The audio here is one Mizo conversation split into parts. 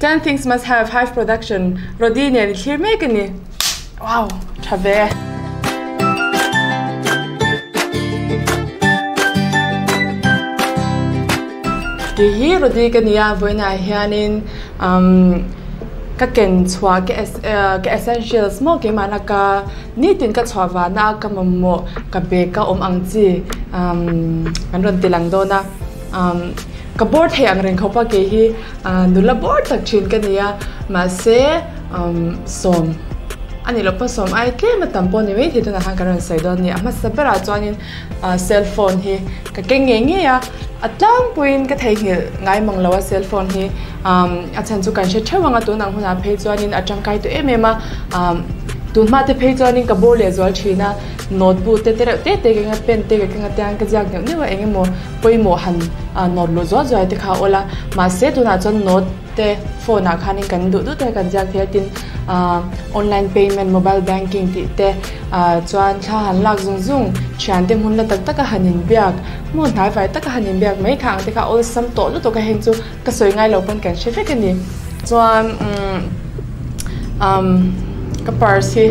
Ten things must have Hive production Rody nen i thlir mek a ni. Wow, tha ve. Tih hi Rody ka nia vawiinah hianin umm ka ken chhuah ka ka essentials maw keimahna ka nitin ka chhuah vana ka mamawh ka bag a awm ang chi umm kan rawn ti lang dawn a umm ka bawr thei ang reng khawp a kei hi nula bawr tak thin ka ni a mahse sawm a nih loh pawh sawm ai tlem a tam pawh ni mai thei tunah khan kan rawn sawi dawn a ni a hmasa berah chuanin cell phone hi ka keng ngei ngei a a tlangpuiin ka theihnghilh ngai mang lo a cell phone hi a chhan chu kan hre theuh ang a tunang hunah phei chuanin a tangkai tawh em em a tun hma te phei chuanin ka bawr leh zual thin a notebook te te reuh te te ka keng a pen te ka keng a tiang ka ziak neuh neuh a eng emaw pawimawh han nawt luh zual zual te kha a awl a mahse tunah chuan note te phone ah khanin kan duh duh te kan ziak thei a tin ahh online payment mobile banking tih te ah chuan thla han lak zung zung thian te hmun la tak tak a han inbiak hmun hnai vai tak a han inbiak mai kha ang te kha awlsam tawh lutuk a heng chu ka sawi ngai lo pawn kan hre vek a ni chuan umm umm ka purse hi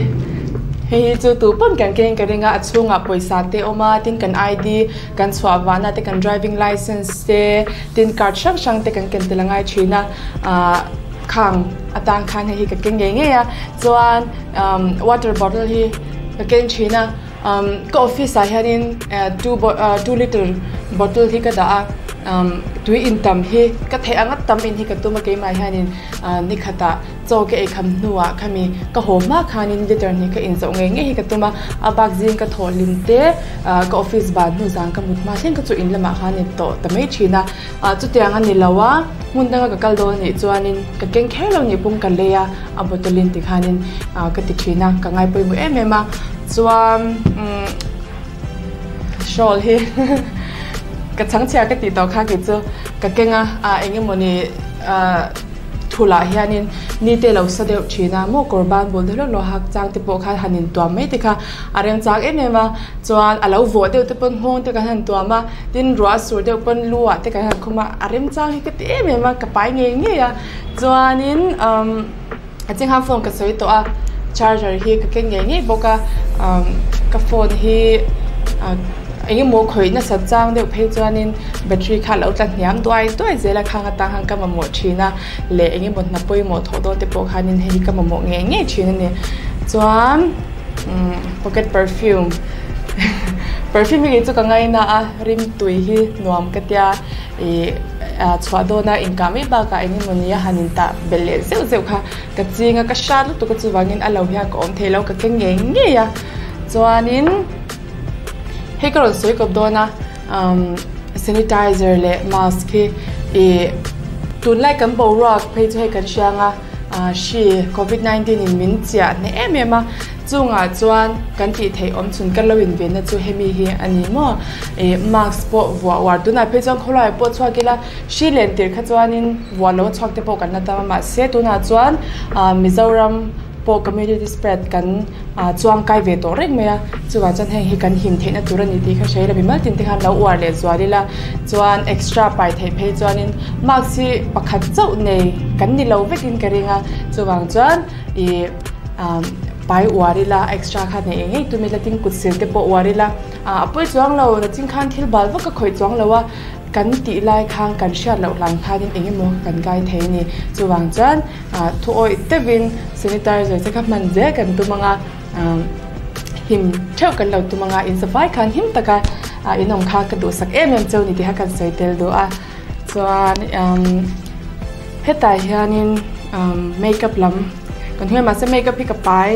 hei hi chu tu pawn kan keng ka ring a a chhungah pawisa te a awm a tin kan I D kan chhuah vahna te kan driving license te tin card hrang hrang te kan ken tel a ngai thin a ahh khang atang khan hei hi ka keng ngei ngei a chuan umm water bottle hi ka keng thin a umm ka office ah hianin two two litre bottle hi ka dah a umm tui in tam hi ka theih anga tam in hi ka tum a keimah hianin ah ni khatah Chaw ka ei kham hnuah khami ka haw hma khanin liter hnih ka inzauh ngei ngei hi ka tum a, a bak zing ka thawh hlim te, ka office ban hnu zan ka mut hma thleng ka chu in lamah khan in tawh ta mai thin a, chutiang a ni lo a, hmun danga ka kal dawn anih chuanin ka keng kher lo nih pawm ka lei a, a bottle in ti khanin ka ti thin a, ka ngai pawimawh em em a, chuan shawl hi ka chhangchhia ka tih tawh kha kei chu ka keng a, eng emawni. Thulah hianin ni te lo sa deuh thin a, maw kawr ban bul deuh hlawk hlawk hak chang te pawh khan han intuam mai te kha a rem chak em em a, chuan a lo vawh deuh te pawn nghawng te kan han tuam a, tin ruah sur deuh pawn lu ah te kan han khum a, a rem chang hi ka ti em em a, ka pai ngei ngei a, chuanin umm a cheng khan phone ka sawi tawh a, charger hi ka keng ngei ngei bawk a, umm ka phone hi ah. Eng emaw khawih nasat chang deuh phei chuanin battery kha a lo tla hniam duai duai zel a, khang atang khan ka mamawh thin a, leh eng emaw hna pawimawh thawh dawn te pawh khanin hei hi ka mamawh ngei ngei thin a ni. Chuan umm pocket perfume perfume hi kei chu ka ngaina a, rim tui hi nuam ka tia ih chhuah dawna inkah mai bakah eng emaw nia han intah belh leh zeuh zeuh kha ka ching a, ka hrat lutuk a chuvangin a lo hian ka awm thei lo ka keng ngei ngei a, chuanin. Hei ka rawn sawi kawp dawn a umm sanitizer leh mask hi ih tunlai kan boruak phei chu hei kan hria ang a ah hri covid 19 in min chiah hneh em em a chungah chuan kan tih theih awm chhun kan lo inven na chu hemi hi a ni maw ih mask pawh vuah uar tunah phei chuan khawlaiah pawh chhuak ila hri len tir kha chuanin vuah lo a chhuak te pawh kan la tam a mahse tunah chuan ah Mizoram. Pawh community spread kan chuang kai ve tawh reng mai a, chuvang chuan heng hi kan him theihna tur a ni tih kha hre ila mimal tin te khan lo uar leh zual ila, chuan extra pai theih phei chuanin mask hi pakhat chauh nei kan ni lo vekin ka ring a, chuvang chuan ih pai uar ila extra kha nei eng ngei tum ila tin kut sil te pawh uar ila, a pawi chuang lo nachin khan thil bal vak ka khawih chuang lo a. Kan tih lai khan kan hriat loh hlang khanin eng emaw kan kai thei a ni. Chuvang chuan thu awih deuhin sanitizer te kha hman zel kan tum ang a, him theuh kan lo tum ang a, insafai khan him taka inawm kha ka duhsak em em cheu ni tih kha kan sawi tel duh a. Chuan hetah hianin makeup lam kan hmu a, mahse makeup hi ka pai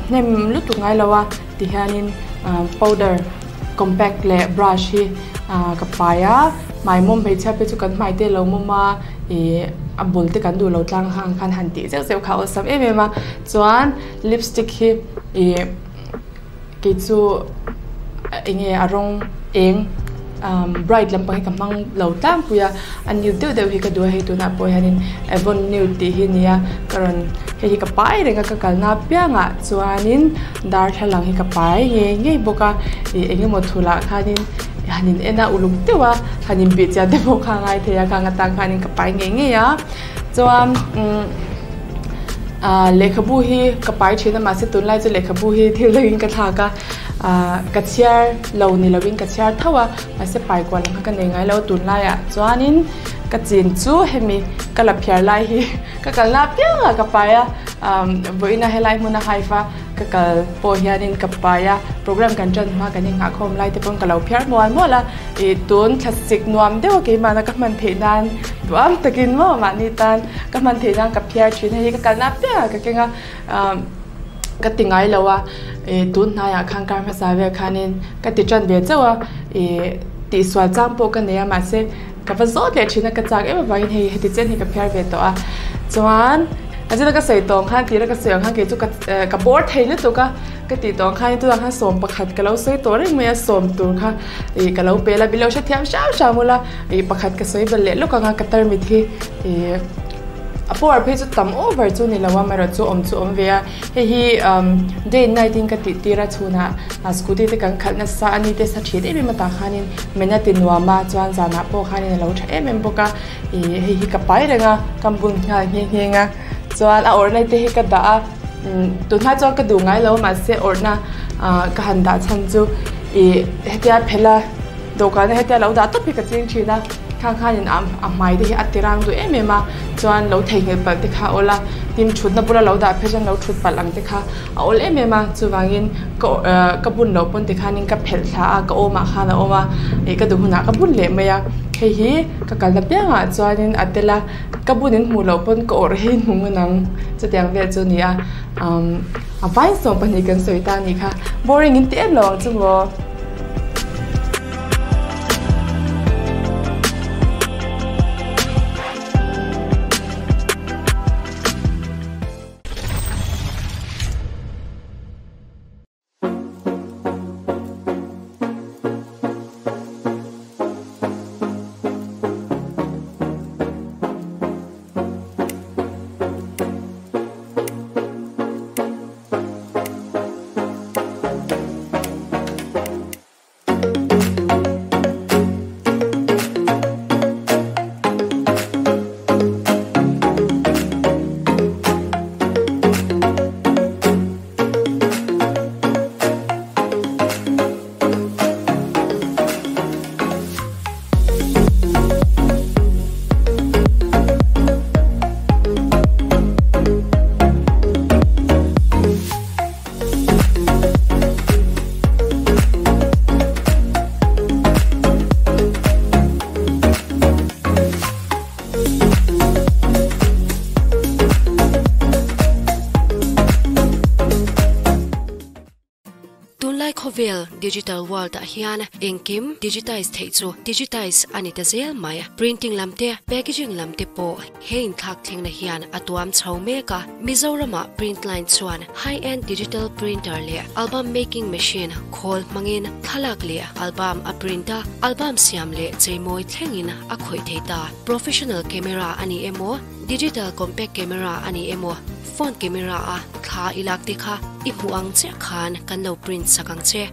hnem lutuk ngai lo a tihianin powder compact leh brush hi ka pai a hmai mawm hmeichhia phei chu kan hmai te lo mawm a ih a bul te kan duh lo tlang hang khan han tih zeuh zeuh kha a awlsam em em a chuan lipstick hi ih kei chu eng nge a rawng eng bright lampang hi ka hmang lo tlangpui a a nude deuh deuh hi ka duh a hei tunah pawh hianin avon nude tih hi a ni a ka rawn hei hi ka pai reng a ka kalna apiangah chuanin darthlalang hi ka pai ngei ngei bawk a ih eng emaw thulah khanin han in en a uluk deuh a han in bih chian te pawh kha a ngai thei a khang atang khanin ka pai ngei ngei a. Chuan umm ah lehkhabu hi ka pai thin a mahse tunlai chu lehkhabu hi thil dangin ka thlak a ah ka chhiar lo ni lovin ka chhiar tho a mahse pai kual ang kha ka nei ngai lo tunlaiah chuanin ka chin chu hemi ka la phiar lai hi ka kalna apiangah ka pai a ah vawiina helai hmuna haifa Ka kal pawh hianin ka pai a, program kan ṭan hma kan inghahkhawm lai te pawn ka lo phiar mual mual a, ih tun thlasik nuam deuh a keimahna ka hman theih nan duam takin maw mahni tan ka hman theih nan ka phiar ṭhin hei hi ka kalna apiangah ka keng a, ah ka ti ngai lo a, ih tun hnaiah khan kar hmasa vel khanin ka ti ṭan ve chauh a, ih tihsual chang pawh ka nei a mahse Ka va zawt leh thin a, ka chak em avangin hei heti chen hi ka phiar ve tawh a. Chuan a zira ka sawi tawng khan tira ka sawi ang khan kei chu ka ka bawr thei lutuk a, ka tih tawng khan tunah khan 11 ka lo sawi tawh reng mai a, sawm tur kha ih ka lo pel a, min lo hrethiam hram hram ula ih pakhat ka sawi belh leh lawk ang a, ka tarmit hi ih a power phei chu tam over chu ni lo a, amaherawhchu chu awm chu awm ve a. Hei hi day and night in ka tih tir a chhunah scooty te kan khalh nasa a ni te sa thin em em atah khanin men a ti nuam a chuan zanah pawh khanin a lo tha em em bawk a ih hei hi ka pai reng a ka bun nghal nghe nghe a chuan a awrhna te hi ka dah a tunhma chuan ka duh ngai lo mahse awrhna ah ka han dah chhan chu ih hetia phel a dawhkan a hetia lo dah tawp hi ka ching thin a. Khang khanin a a hmai te hi a ti rang duh em em a, chuan lo theihnghilh palh te kha a awl a, tin thutna bula lo dah phei chuan lo thut palh ang te kha a awl em em a, chuvangin ka eh ka bun loh pawn tikhanin ka phelh thla a, ka awmah khan a awm a, ih ka duh hunah ka bun leh mai a, hei hi ka kalna piangah chuanin a tel a, ka bun in hmuh loh pawn ka awrh hi hmu ngun ang chutiang vel chu a ni a, umm a vai 12 kan sawi ta a nih kha, boring in ti em lo ang chu maw. Tunlai khawvel digital world ah hian engkim digitize theih chu digitize a ni ta zel mai. Printing lam te, packaging lam te pawh He inthlak thlengna hian a tuam chho mek a, Mizoramah Printline chuan high-end digital printer leh album making machine khawl hmangin thlalak leh album a print a, album siam leh cheimawi thlengin a khawih thei ta. Professional camera a ni emaw, digital compact camera a ni emaw, phone camera a thla i lak te kha i hmuh ang chiah khan kan lo print sak ang che.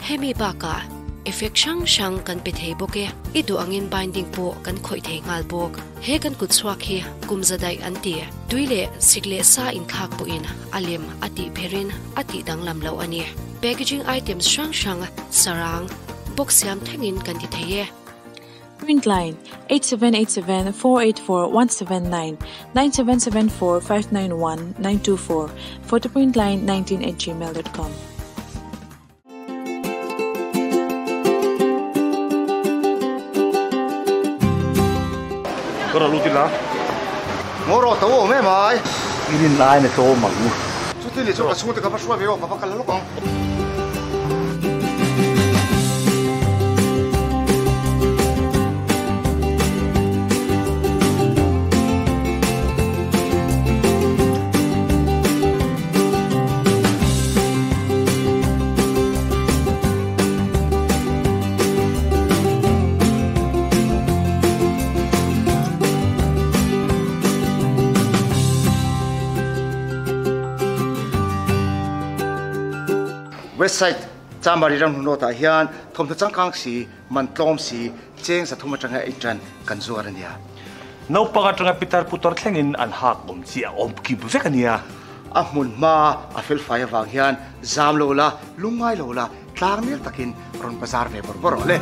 Hemi bakah effect hrang hrang kan pe thei bawk e, i duh angin binding pawh kan khawih thei nghal bawk. He kan kut chhuak hi kum za daih an ti. Tui leh sik leh sa inthlak pawhin a lem a tih pherin a tih danglam loh a ni. Packaging items hrang hrang sarang, box siam thlengin kan ti thei e. Printline, 8787 484 179 9774 591 924 photoprintline 19 at gmail dot com. Ka rawh lut ila. Ngaw rawh to awm em ai. I rin aiin a tlawm ang. Chuti leh chu ka chhungte ka va hruai ve aw ka va kal lawk ang. West side Chamari ram hnawt ah hian thawmhnaw changkang si, man tlawm si, cheng 300 atanga ei tan kan zuar a nia. Naupang atanga pitar putar thlengin an hak awm chi a awm kim vek a nia. A hmun hma a felfai avang hian zam lo la, lungngai lo la, tlang nel takin rawn bazar ve bawrh bawrh rawh le.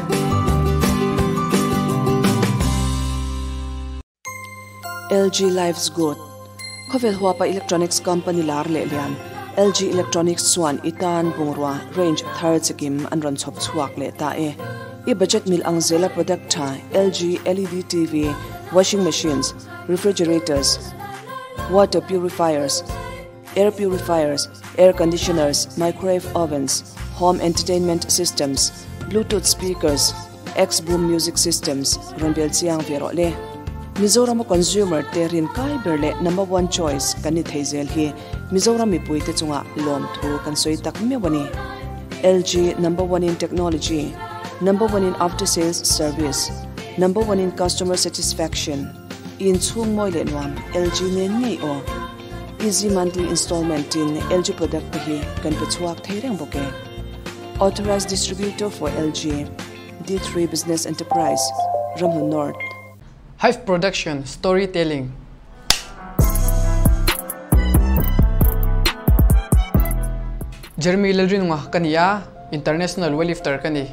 LG Life's Good, Khawvel huapa electronics company lar leh lian LG Electronics chuan i tan bungrua range thar chikim an rawn chhawp chhuak leh ta e. I budget mil ang zela product tha LG LED TV, washing machines, refrigerators, water purifiers, air purifiers, air conditioners, microwave ovens, home entertainment systems, bluetooth speakers, X-Boom Music Systems rawn bel chiang ve rawh le. Mizoram a consumer te rin kai ber leh number one choice kan ni thei zel hi Mizoram mipui te chungah lawmthu kan sawi tak meuh a ni. LG number one in technology, number one in after sales service, number one in customer satisfaction, inchhung mawi leh nuam LG nen ngei aw. Easy monthly installment in LG product te hi kan pe chhuak thei reng bawk e. Authorized distributor for LG, D3 Business Enterprise, Ramhlun North. Hive Production Storytelling. Jeremy Lalrinunga ka ni a, International Weightlifter ka ni.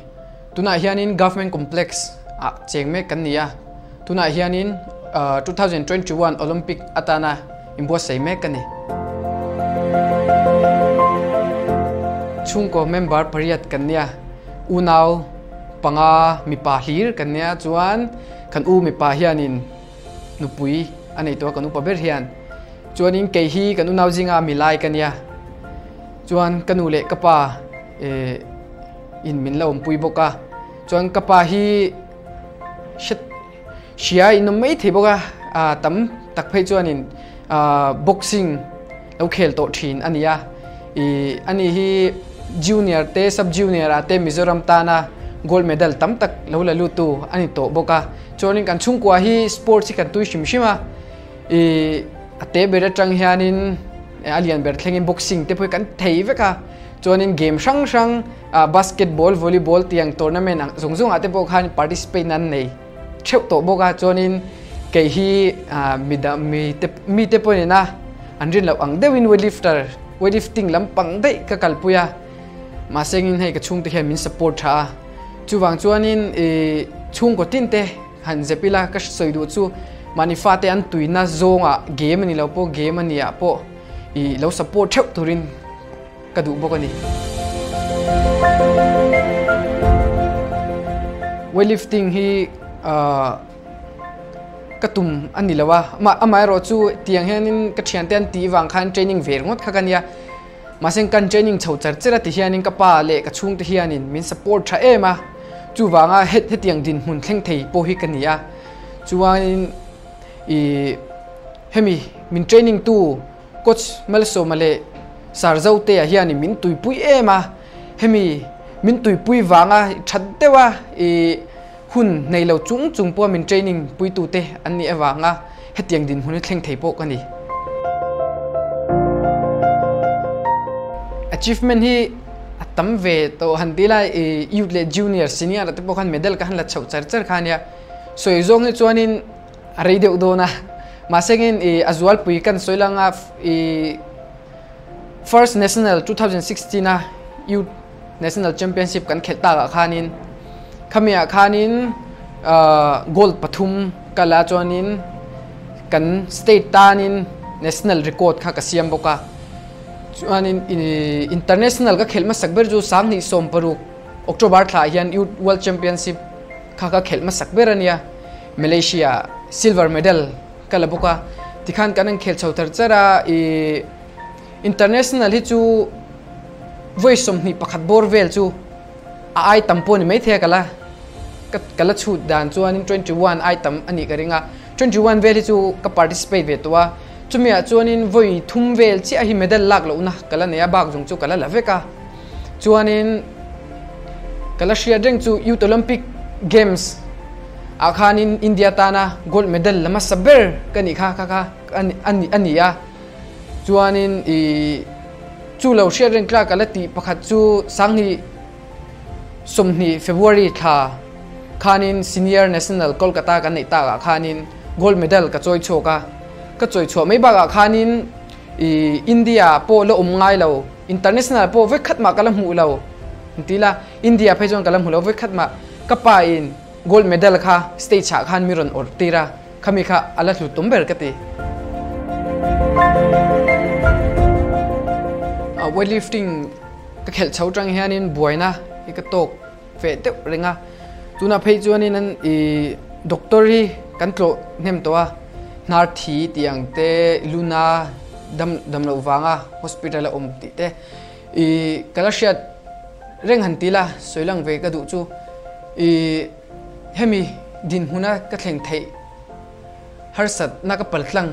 Tunah hianin Government Complex ah cheng mek kan ni a, tunah hianin 2021 Olympic atana inbuatsaih mek ka ni. Chhungkaw member pariat kan nia, unau panga mipa hlir kan nia chuan kan u mipa hianin nupui a nei tawh a kan upa ber hian. Chuanin kei hi kan unau zinga milai ka nia, chuan ka nu leh ka pa in min la awmpui bawk a, chuan ka pa hi hria in awm mai thei bawk a, tam tak phei chuanin boxing lo khel tawh thin a ni a, ih ani hi junior te sub junior ah te Mizoram tana gold medal tam tak lo la lut tu a ni tawh bawk a, chuanin kan chhungkua hi sports hi kan tui hrim hrim a, ih a te ber atang hianin a lian ber thlengin boxing te pawh hi kan thei vek a. Chuanin game hrang hrang basketball, volleyball tiang tournament ang zawng zawngah te pawh khan participate nan nei theuh tawh bawk a. Chuanin kei hi mi dang mi te mi te pawh nena an rin loh ang deuhin weightlifter weightlifting lampang daih ka kalpui a. Mahse engin hei ka chhungte hian min support tha a. Chuvang chuanin ih chhungkaw tin te han zep ila ka sawi duh chu mahni fate an tuina zawngah game a ni lo pawh game a nih ah pawh ih lo support theuh turin ka duh bawk a ni. Weightlifting hi ka tum a ni lo a, amaherawh chu tiang hianin ka thiante an tih vang khan training ve ringawt kha ka nia. Mahse kan training chho char char a ti hianin ka pa leh ka chhungte hianin min support tha em a, chuvanga hetiang dinhmun thleng thei pawh hi ka ni a. Chuanin ih hemi min training tu Coach Malsawma leh Sir Zotea hianin min tuipui em a, hemi min tuipui vanga that deuha i hun nei lo chung chung pawha min training puitute an nih avanga hetiang dinhmun hi thleng thei pawh ka ni. Achievement hi a tam ve tawh han ti ila i youth leh junior, senior ah te pawh khan medal ka han la chhoh char char kha ania. Sawi zawng hi chuanin A rei deuh dawn a, mahse engin i a zualpui kan sawi lang a i First National 2016 a Youth National Championship kan khelh tak ah khanin khami ah khanin gold pathum ka la chuanin kan state tanin national record kha ka siam bawk a, chuanin international ka khelh hmasak ber chu 2016 October thla ah hian Youth World Championship kha ka khelh hmasak ber a nia. Malaysia silver medal ka la bawk a, tikhan kan an khel chho thar char a, ih international hi chu vawi 21 bawr vel chu a ai tam pawh ni maithei a ka la ka la chhut dan chuanin 21 ai tam a nih ka ring a, 21 vel hi chu ka participate ve tawh a, chumi ah chuanin vawi thum vel chiah hi medal lak lohna ka la nei a, bak zawng chu ka la la vek a, chuanin ka la hriat reng chu Youth Olympic Games ah khanin India tana gold medal la hmasa ber ka nih kha kha kha a ni a, chuanin ih chu lo hriat reng tlak a la tih pakhat chu Sanghnih 20 February thla khanin Senior National Kolkata kan neih tak ah khanin gold medal ka chawi chhuak a, ka chawi chhuah mai bakah khanin i India pawh la awm ngai lo, international pawh vekhat mah ka la hmuh lo an ti la, India phei chuan ka la hmu lo vekhat mah, ka pa in gold medal kha stage ah khan mi rawn awrh tir a, khami kha a la hlut tum ber ka ti. Weightlifting ka khelh chho tang hianin buaina hi ka tawk feh deuh reng a, tunah phei chuanin an i doctor hi kan tlawh hnem tawh a, hnar thi tih ang te luna dam dam loh vanga hospital a awm tih te i ka la hriat reng han ti la sawi lang ve ka duh chu i hemi dinhmuna ka thleng theih harsatna ka paltlang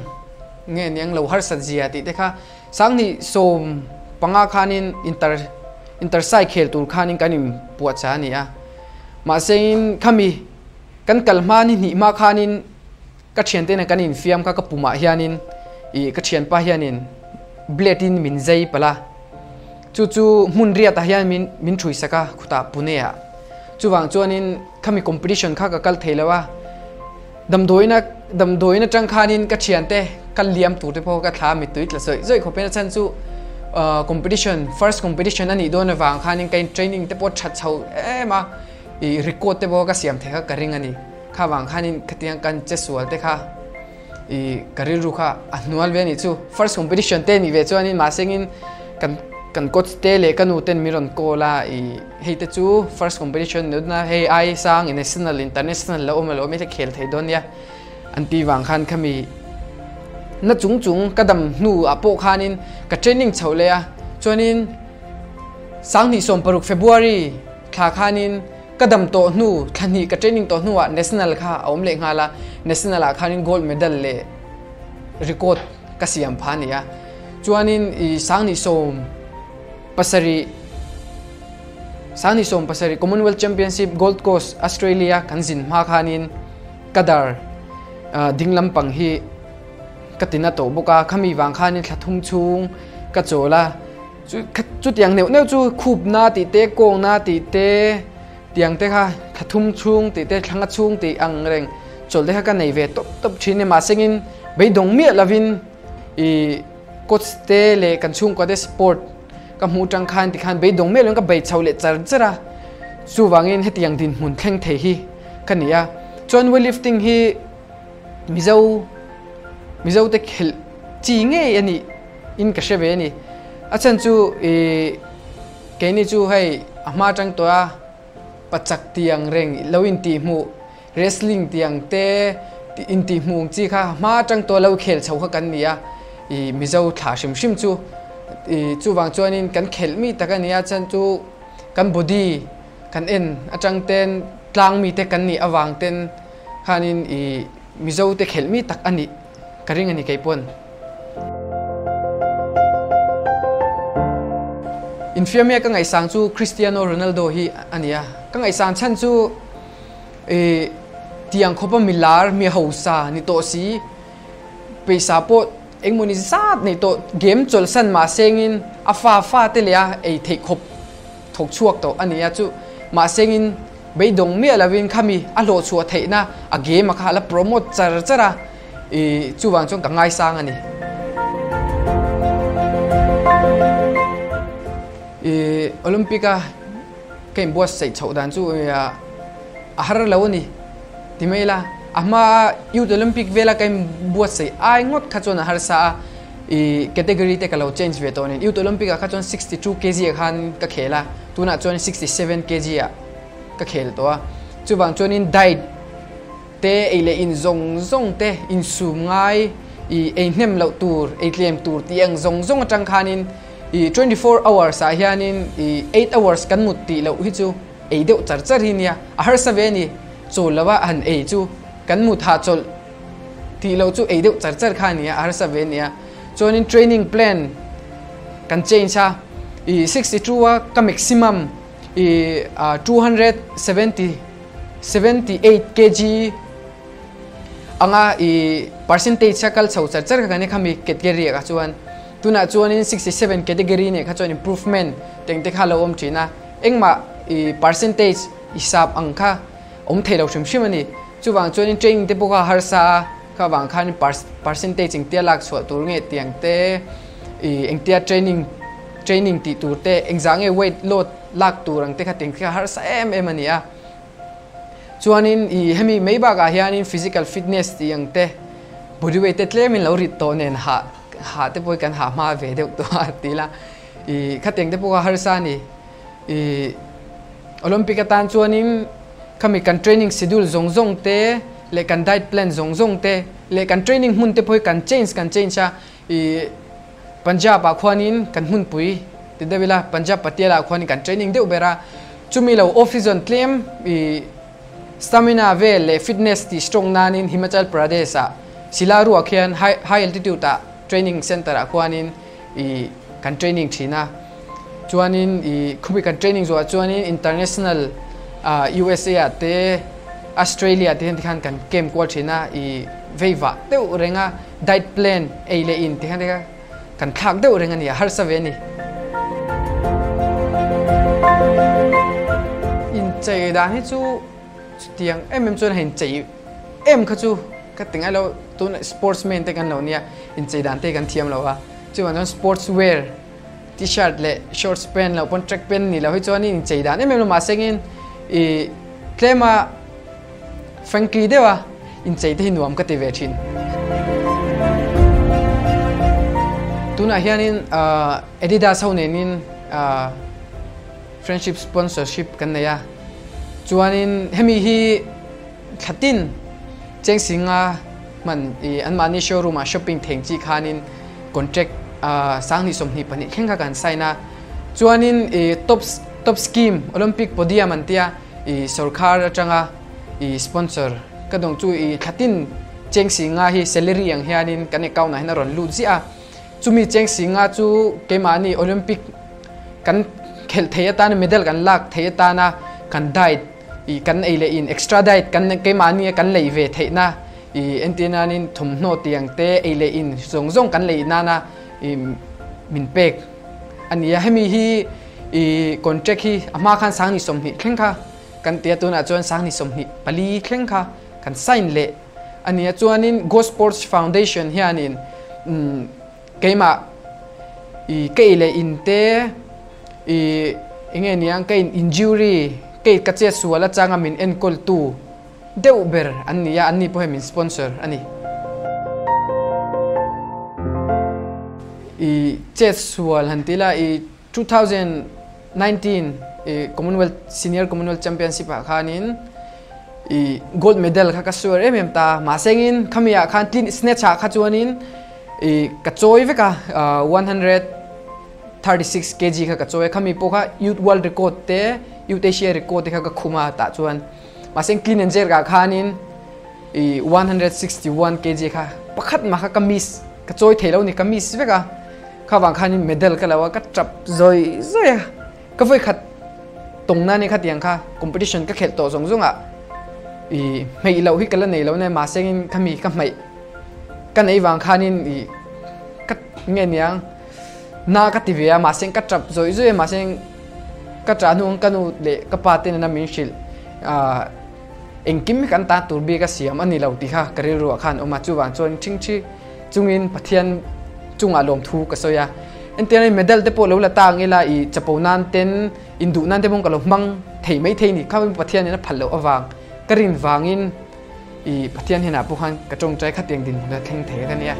nge niang lo harsat zia tih te kha Sanghnih 15 khanin inter intersai khel tur khanin kan in puahchah a ni a. Mahse in khami kan kal hma ni hnih hma khanin ka thiante nen kan infiam kha ka pumah hianin ih ka thianpa hianin blade in min zai palh a. Chu chu hmun riatah hian min min thui sak a khutah Pune ah. Chuvang chuanin khami competition kha ka kal thei lo a. Damdawiin a damdawiin atang khanin ka thiante ka liam tur te pawh ka thla mittui tla zawih zawih khawpin a chhan chu competition first competition a nih dawn avang khanin ka in training te pawh that chho em a ih record te pawh ka siam theih kha ka ring a ni kha vang khanin khatiang kan che sual te kha ih ka rilru kha a hnual ve a nih chu first competition te nih ve chuanin mahsengin kan kan coach te leh ka nu ten min rawn call a ih Hei te chu first competition ni na hei ai sang national international la awm alo mi te khel thei dawn nia an ti vang khan khami na chung chung ka dam hnu ah pawh khanin ka training chho leh a chuanin 2016 February thla khanin ka dam tawh hnu thla hnih ka training tawh hnu ah national kha a awm leh nghal a national ah khanin gold medal leh record ka siam pha a ni a chuanin i 2017 2017 Commonwealth Championship Gold Coast Australia kan zin hma khanin ka dar ding lampang hi ka tina tawh bawk a khami vang khanin thla thum chhung ka chawl a chutiang neuh neuh chu khup na tih te kawng na tih te tiang te kha thla thum chhung tih te thla nga chhung tih ang reng chawl te kha ka nei ve tawp tawp thin a mahsengin beidawng miah lovin ih Coach te leh kan chhungkua te support ka hmuh tang khan tikhan beidawng miah loin ka bei chho leh char char a, chuvangin hetiang dinhmun thleng thei hi ka ni a. Chuan weightlifting hi Mizo Mizo te khelh chi ngei a nih in ka hre ve a ni. A chhan chu ih keini chu hei a hma tang tawh a pachak tiang reng lo intihhmuh Wrestling tiang te intihhmuh ang chi kha hma atang tawh lo khel chho kha kan ni a, ih Mizo thla hrim hrim chu ih chuvang chuanin kan khelh mi tak a ni a, chuan chu kan body kan en atang ten tlang mi te kan nih avang ten khanin ih Mizo te khelh mi tak a nih ka ring a ni kei pawn. Infiamia ka ngaihsang chu Cristiano Ronaldo hi a ni a, ka ngaihsang chhan chu. I tiang khawpa mi lar mi hausa ni tawh si peisa pawh engmawni zat nei tawh game chawlhsan mah sengin a fa fa te leh a ei theih khawp thawk chhuak tawh a ni a chu mah sengin beidawng miah lovin khami a hlawh chhuah theihna a game a kha a la promote char char a i chuvang chuan ka ngaisang a ni. I Olympic a. Ka inbuatsaih chhoh dan chu a har lo a ni ti mai ila, a hma Youth Olympic vela ka inbuatsaih ai ngawt kha chuan a harsa a, ih category te ka lo change ve tawh a ni. Youth Olympic ah kha chuan 62 kg ah khan ka khel a, tunah chuan 67 kg ah ka khel tawh a. Chuvang chuanin diet te ei leh in zawng zawng te insum ngai ih ei hnem loh tur, ei tlem tur tih ang zawng zawng atang khanin I 24 hours ah hianin i 8 hours kan mut tih loh hi chu ei deuh char char hi nia, a harsa ve a ni. Chawl lova han ei chu kan mut hahchawlh tih loh chu ei deuh char char kha a nia, a harsa ve a nia. Chuanin training plan kan change a, i 62 a ka maximum i 270 78 kg anga i percentage a kal chho char char kha kan ni khami category ah kha chuan. Tunah chuanin 67 category nen kha chuan improvement teng te kha lo awm thin a, engmah i percentage i sap ang kha awm thei lo hrim hrim a ni. Chuvang chuanin training te pawh kha a harsa a, Kha vang khan percentage engtia lak chhuah tur nge tiang te i engtia training training tih tur te engzah nge weight load lak tur ang te kha tiang te kha harsa em em a ni a. Chuanin i hemi mai bakah hianin physical fitness tih ang te body weight te tlemin lo rit tawh nen hah hah te pawh hi kan hah hma ve deuh tawh a ti ila i khatiang te pawh kha harsa a ni. I Olympic atan chuanin khami kan training schedule zawng zawng te leh kan diet plan zawng zawng te leh kan training hmun te pawh hi kan change kan change a, i Punjab ah khuanin kan hmunpui ti deuh ila Punjab Patiala ah khuanin kan training deuh ber a, chumi lo off season tlem i stamina vel leh fitness tih strong nanin Himachal Pradesh ah Silaru ah khian high high altitude ah training center ah khuanin i kan training thin a chuanin i khumi kan training zawhah chuanin international ah USA ah te Australia te hian tikhan kan camp kual thin a i vei vah deuh reng a diet plan ei leh in tikhan te kha kan thlak deuh reng a ni a harsa ve a ni. Inchei dan hi chu chutiang em em chuan a inchei em kha chu ka ti ngai lo tuna sportsman te kan lo nia inchei dan te kan thiam lo a. Chuvang chuan sports wear t-shirt leh shorts pant loh pawn track pant ni loh hi chuan in chei dan em em lo mahse engin ih tlema funky deuh a inchei te hi nuam ka ti ve thin. Tunah hianin Adidas ho nenin friendship sponsorship kan nei a chuanin hemi hi thlatin cheng singa Hman i anmahni showroom ah shopping theng chi khanin contract sanghnih 22 thleng kha kan sign a. Chuanin i top top scheme Olympic podium an tia i sorkar atanga i sponsor ka dawng chu i thlatin cheng singa hi salary ang hianin kan account ah hian a rawn lut ziah a. Chumi cheng singa chu keimahni Olympic kan khelh thei atana medal kan lak thei atana kan diet I kan ei leh in extra diet kan keimahni a kan lei ve theihna i entir nanin thawmhnaw tiang te ei leh in zawng zawng kan lei nana i min pek a ni a. Hemi hi i contract hi a hma khan 20 thleng kha kan ti a, tunah chuan 20 24 thleng kha kan sign leh a ni a. Chuanin Go Sports Foundation hianin keimah i ka ei leh in te i enge niang ka in injury kei ka chet sual atanga min enkawl tu deuh ber an ni a, an ni pawh hian min sponsor a ni. I chet sual han ti ila i 2019 i Commonwealth Senior Commonwealth Championship ah khanin i gold medal kha ka suar em em ta mahse engin khami ah khan clean snatch ah kha chuanin i ka chawi vek a 136 kg kha ka chawi a khami pawh kha youth world record te youth Asia record te kha ka khum a tah chuan mahse clean and jerk ah khanin i 161 kg kha pakhat mah kha ka miss ka chawi thei lo ni ka miss vek a kha vang khanin medal ka lo a ka tap zawi zawi a ka vawi khat tawng na ni kha tiang kha competition ka khelh tawh zawng zawng ah i hmeih loh hi ka la nei lo nai mahse engin khami ka hmeih ka nei vang khanin i ka nge niang na ka ti ve a mahse ka tap zawih zawih a mahse ka tah hnu ka nu leh ka pa te nena min hrilh ah engkim hi kan tan tur bik a siam a ni lo tih kha ka rilru ah khan awm a chuvang chuan ṭhingṭhi chungin Pathian chungah lawmthu ka sawi a entirna in medal te pawh lo la ta ang ila i chapo nan ten induh nan te pawh ka lo hmang thei mai thei ni kha Pathian in a phal loh avang ka rin vangin I Pathian hnenah pawh khan ka tawngtai khatiang dinhmun a thleng thei a ka nia.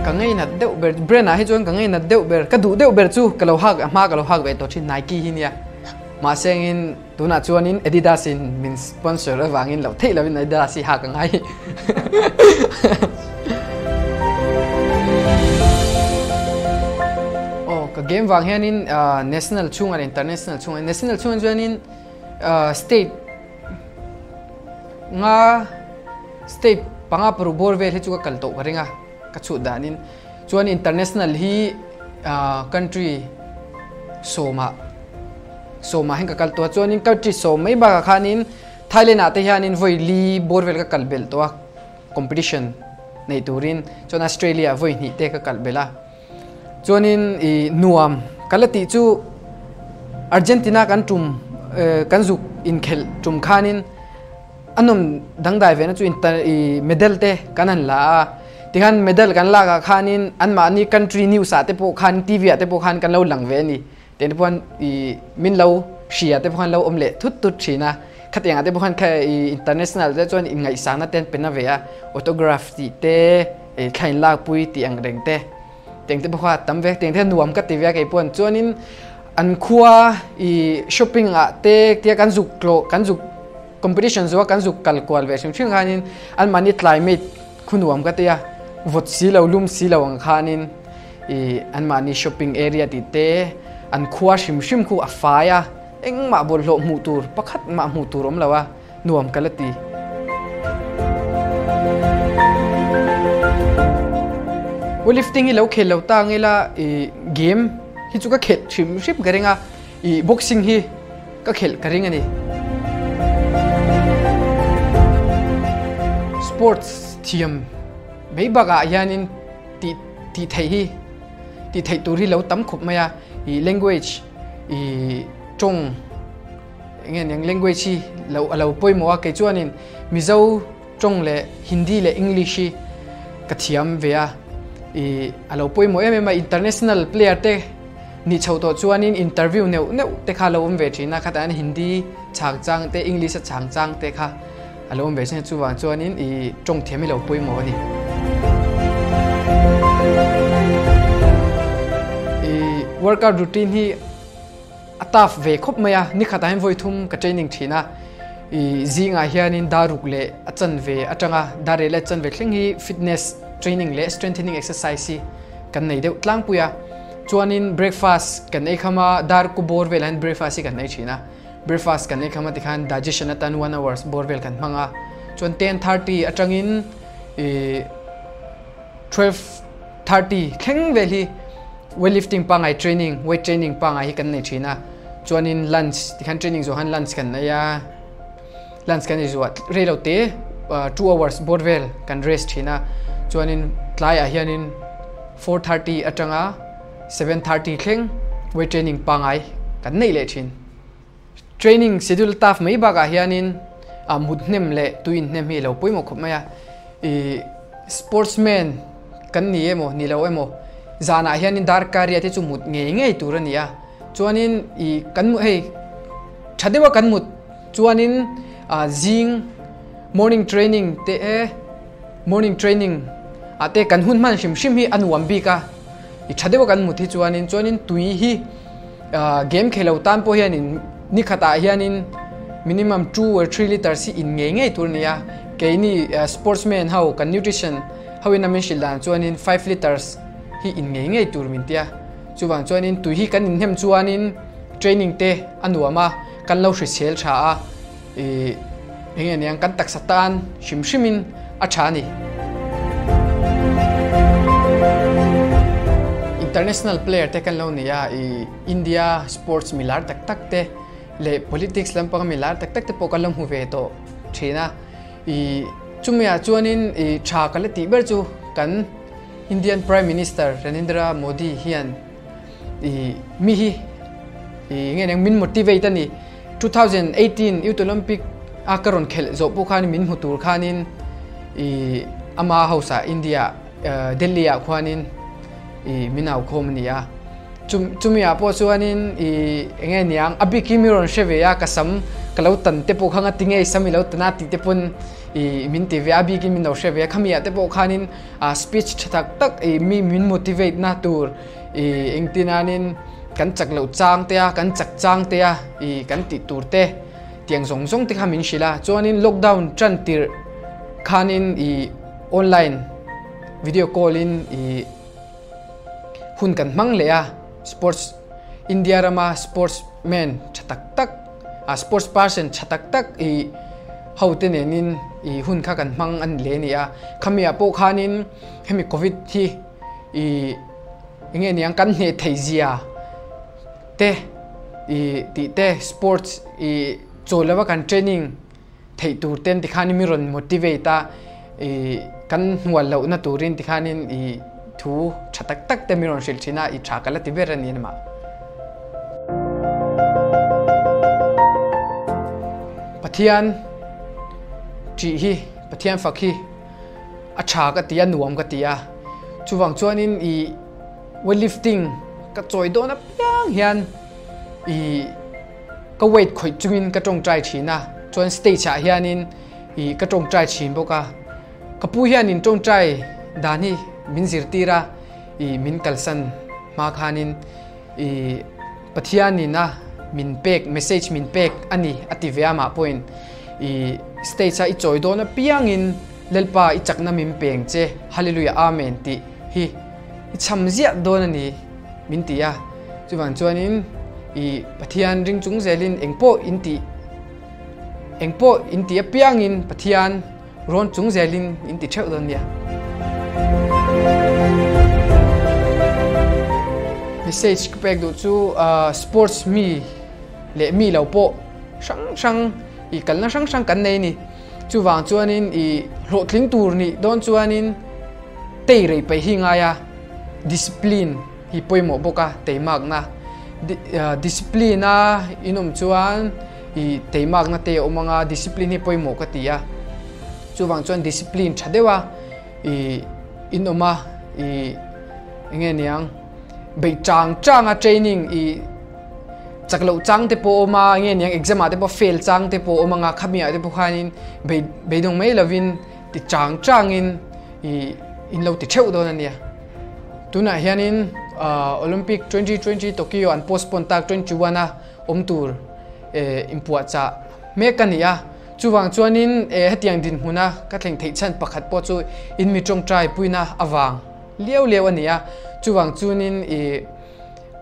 Ka ngainat deuh ber, brand ah hi chuan ka ngainat deuh ber, ka duh deuh ber chu ka lo hak, a hma ka lo hak ve tawh thin Nike hi nia. Mahse engin tunah chuanin Adidas in min sponsor avangin loh theih lovin Adidas hi hak a ngai. Aw ka game vang hianin national chhungah leh international chhungah, national chhungah chuanin State nga state panga paruk bawr vel hi chu ka kal tawh ka ring a ka chhut danin chuan international hi country sawmah sawmah hian ka kal tawh a chuanin country sawm mai bakah khanin Thailand ah te hianin vawi li bawr vel ka kal belh tawh a competition nei turin chuan Australia ah vawi hnih te ka kal belh a. Chuanin i nuam ka la tih chu Argentina kan tum kan zuk inkhelh tum khanin A nawm dangdai ve na chu inter i medal te kan han la a, tikhan medal kan lak ah khanin anmahni country news ah te pawh khan TV ah te pawh khan kan lo lang ve a ni. Tente pawh khan i min lo hria te pawh khan lo awm leh thut thut thin a, khatiang ah te pawh khan kha i international te chuan inngaihsangna te an pe na ve a, autograph tih te i thla in lakpui tih ang reng te tiang te pawh kha a tam ve, tiang te kha nuam ka ti ve a kei pawh chuanin an khua i shopping ah te tia kan zuk tlawh kan zuk competition zawh a kan zuk kal kual ve hrim hrim khanin anmahni climate khu nuam ka ti a, vawt si lo lum si lo ang khanin. I anmahni shopping area tih te an khua hrim hrim khu a fai a, engmah bawlhhlawh hmuh tur pakhat mah hmuh tur awm lo a, nuam ka la ti. Weightlifting hi lo khel lo ta ang ila i game hi chu ka khelh hrim hrim ka ring a, i boxing hi ka khelh ka ring a ni. Sports thiam mai bakah hianin tih tih theih hi tih theih tur hi lo tam khawp mai a ih language ih tawng eng nge niang language hi lo a lo pawimawh a kei chuanin Mizo tawng leh Hindi leh English hi ka thiam ve a ih a lo pawimawh em em a international player te nih chho tawh chuanin interview neuh neuh te kha a lo awm ve thin a khatah hian Hindi chhang chang te English a chhang chang te kha A lo awm ve sin a, chuvang chuanin i tawng thiam hi lo pawimawh a ni. I workout routine hi a tough ve khawp mai a, ni khatah hian vawi thum ka training thin a, i zingah hianin daruk leh a chanve atanga dareh leh a chanve thleng hi fitness training leh strengthening exercise hi kan nei deuh tlangpui a, chuanin breakfast kan ei kham a, dar ku bawr velah hian breakfast hi kan ei thin a. Breakfast kan ei kham a tikhan digestion atan one hours bawr vel kan hmang a, chuan 10:30 atangin ih 12:30 thleng vel hi weightlifting pangngai training weight training pangngai hi kan nei thin a, chuanin lunch tikhan training zawh khan lunch kan ei a, lunch kan ei zawh rei lo te 2 hours bawr vel kan rest thin a, chuanin tlaiah hianin 4:30 atanga 7:30 thleng weight training pangngai kan neih leh thin. Training schedule taf mai bakah hianin a mut hnem leh tui inhnem hi a lo pawimawh khawp mai a. Ih sportsman kan ni emaw ni lo emaw zanah hianin darkar riat hi chu mut ngei ngei tur a ni a. Chuanin ih kan mu hei tha deuha kan mut chuanin ah zing morning training te e morning training ah te kan hun hman hrim hrim hi a nuam bik a. I tha deuha kan mut hi chuanin chuanin tui hi game khelo tan pawh hianin ni khatah hianin minimum 2 or 3 liters hi in ngei ngei tur a ni a, keini sportsman ho kan nutrition ho in a min hrilh dan chuanin 5 liters hi in ngei ngei tur min tia, chuvang chuanin tui hi kan inhnem chuanin training te a nuam a, kan lo hrisel tha a. I eng nge niang kan taksa tan hrim hrimin a tha a ni. International player te kan lo ni a, i India sports milar tak tak te leh politics lampanga milar tak tak te pawh kan lo hmu ve tawh thin a. I chumi ah chuanin i tha ka la tih ber chu kan Indian Prime Minister Narendra Modi hian i mi hi i nge niang min motivate a ni. 2018 Youth Olympic a ka rawn khelh zawh pawh khan min hmu tur khanin i ama house ah India Delhi ah khuanin i min au khawm a ni a. Chumi ah pawh chuanin i enge niang a bikin mi rawn hre ve a ka sam ka lo tan te pawh kha nga ti ngei sam i lo tan a tih te pawn i min ti ve a bikin min lo hre ve a khami ah te pawh khanin speech tha tak tak i mi min motivate na tur i engtinanin Kan chak loh chang te a, kan chak chang te a, i kan tih tur te tiang zawng zawng te kha min hrilh a. Chuanin lockdown tan tirh khanin i online video call in i hun kan hmang leh a, sports India rama sports man tha tak tak a sports person tha tak tak i ho te nenin i hun kha kan hmang a ni leh a ni a. Khami ah pawh khanin hemi covid hi i Enge niang kan hneh theih zia te i tih te sports i chawl lova kan training theih tur ten tikhanin mi rawn motivate a i kan hnual lohna turin tikhanin i thu tha tak tak te mi rawn hrilh thin a i tha ka la ti ber a ni anmah. Pathian. ṭih hi Pathian fak hi a ṭha ka ti a, nuam ka ti a. Chuvang chuanin i weightlifting ka chawi dawn apiang hian i ka weight khawih chungin ka tawngtai thin a, chuan stage ah hianin i ka tawngtai thin bawk a. Ka pu hianin tawngtai dan hi min zirtir a, i min kalsan hma khanin i Pathianin a min pek message min pek a ni a ti ve a mah pawhin i stage a i chawi dawn apiangin Lalpa i chakna min peng che Hallelujah Amen tih hi i cham ziah dawn a ni min ti a, chuvang chuanin i Pathian ring chung zelin engpawh in tih engpawh in tih apiangin Pathian rawn chung zelin in ti theuh dawn nia. Message ka pek duh chu sports mi leh mi lo pawh hrang hrang i kalna hrang hrang kan nei a ni. Chuvang chuanin i hlawhtling tur nih dawn chuanin tei rei peih hi ngai a, discipline hi pawimawh bawk a, teimakna. Discipline a inawm chuan i teimakna te a awm ang a, discipline hi pawimawh ka ti a. Chuvang chuan discipline tha deuh a i inawm a, i enge niang beih chang chang a training i chak loh chang te pawh awm a, enge niang exam ah te pawh fail chang te pawh awm ang a, khami ah te pawh khanin bei beidawng mai lovin ti chang changin i in lo ti theuh dawn a nia. Tunah hianin Olympic 2020 Tokyo an postpone tak 21 a awm tur inpuahchah mek a ni a, chuvang chuanin hetiang dinhmuna ka thleng theih chhan pakhat pawh chu in mi tawngtai puina avang liau liau a ni a, chuvang chuanin i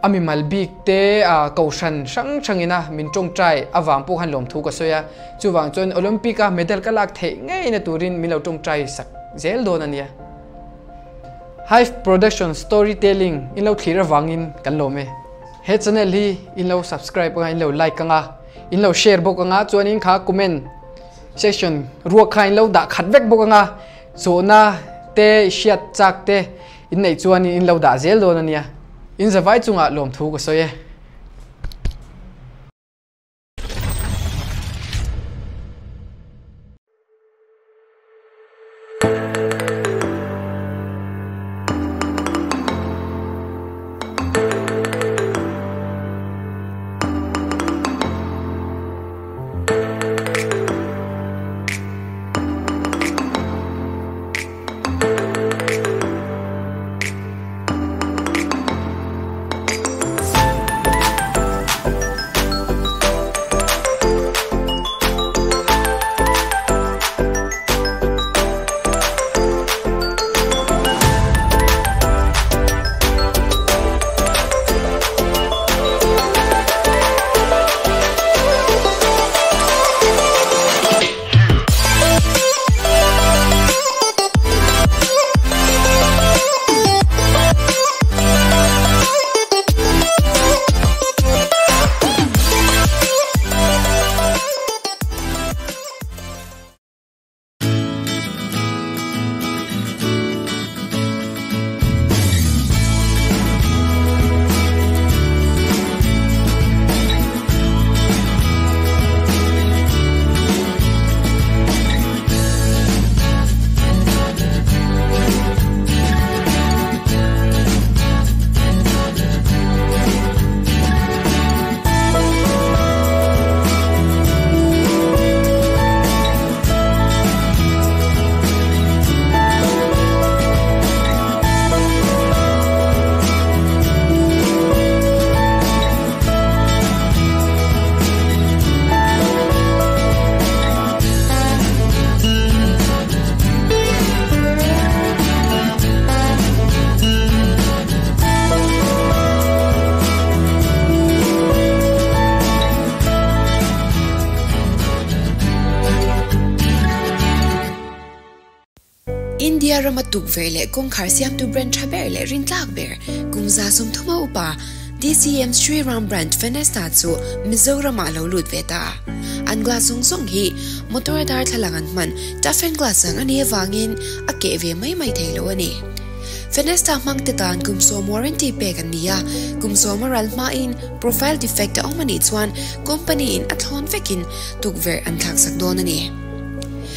a mimal bik te kohhran hrang hrangina min tawngtai avang pawh khan lawmthu ka sawi a, chuvang chuan Olympic a medal ka lak theih ngeina turin min lo tawngtai sak zel dawn a nia. Hive Production Storytelling in lo thlir avangin kan lawm e. He channel hi in lo subscribe anga in lo like anga in lo share bawk anga chuanin kha comment section ruak kha in lo dah khat vek bawk anga zawhna te hriat chak te in neih chuanin in lo dah zel dawn a nia. In zavai chungah lawmthu ka sawi e. India rama tukverh leh kawngkhar siamtu brand tha ber leh rintlak ber kum 30 a upa DCM Sri Ram brand Fenesta chu Mizoramah lo lut ve ta. An glass zawng zawng hi motor darthlalang an hman toughen glass ang a nih avangin a keh ve mai mai thei lo a ni. Fenesta hmangte tan kum sawm warranty pek an ni a, kum sawm a ral hmain profile defect a awm a nih chuan company in a thlawn vekin tukverh an thlaksak dawn a ni.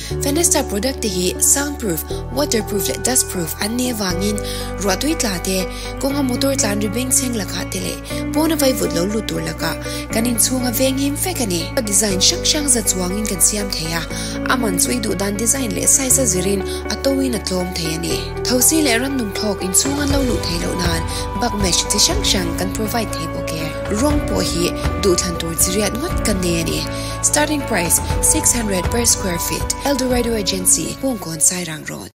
Fenesta product te hi soundproof, waterproof leh dustproof an nih avangin ruahtui tla te, kawnga motor tlan ri bengchheng lakah te leh pawna vaivut lo lut tur lakah kan inchhunga venghim vek a ni. Design hrang hrang za chuangin kan siam thei a, a man chu i duh dan design leh size a zirin a toin a tlawm thei a ni. Thosi leh rannung thlawk inchhung an lo luh theih loh nan bug mesh chi hrang hrang kan provide thei bawk e. Rawng pawh hi duhthlan tur chi riat ngawt kan nei a ni. Starting price, 600 per square feet, Eldorado Agency, Bawngkawn Sairang Road.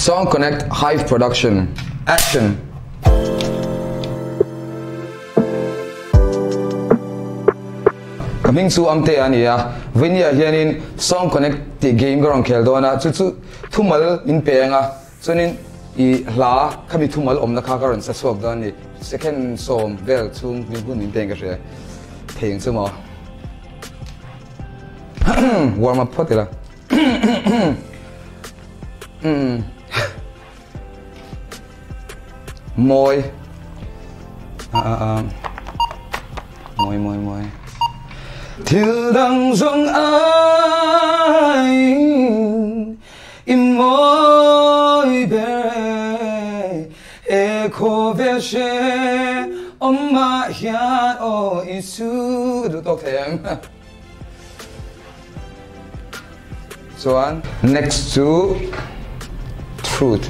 Song Connect Hive Production Action Ka hming chu Amte a ni a, Vainia hianin Song Connect tih game ka rawn khel dawn a, chu chu thumal min pe ang a, chuanin i hla khami thumal awmna kha ka rawn sa chhuak dawn a ni. Second sawm vel chhung min hun min peng ka hria thei ang chu maw. Warm up phawt ila. Mawi. Mawi mawi mawi. Thil dang zawng aiin i mawi ber e, e khawvel hre awmah hian aw i chu ka duh tawk thei ang. Chuan next chu truth